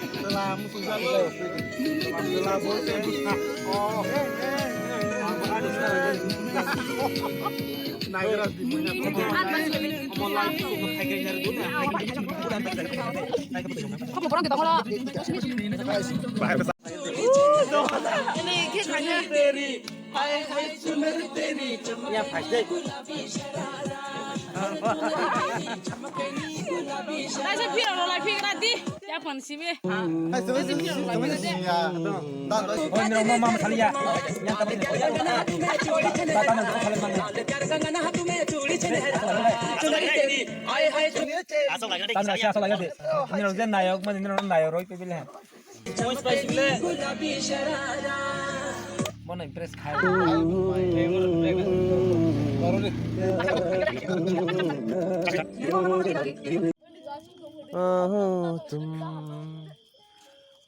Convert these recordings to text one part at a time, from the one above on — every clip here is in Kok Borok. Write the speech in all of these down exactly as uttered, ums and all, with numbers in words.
Tela musung jago. Tela bolte buka. Oh. Nagra di munya. Omo lai tu khai khai nyar duna. Khop khop rang kita kola. Ini khe khanya. Teri. Hai hai sumer teri. Ya phai dei. Dai se phira ro lai phira di. Ya phan simi. Hai sumer simi sumer simi ya. Oi, mira, mama, mama, saliya. Yang kamu ni. Tata na sale mana. Asal lagi deh. Tanda siya asal lagi deh. Ini lo jen nayok, mana ini lo nayok, roi pebile. Bono impress khai. Oh, tum.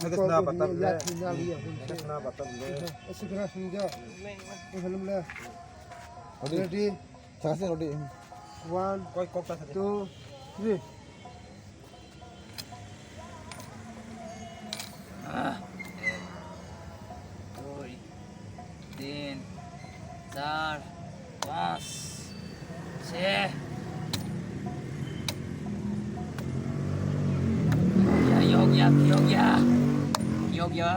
Sudesna batab le. Sudesna batab le. Sikra sungja. Hello le. Ready? Sasa ready. One, two, three. Ah, ek, dui, tin, char, panch, chhe. Yogya, yogya, yogya. Yogya.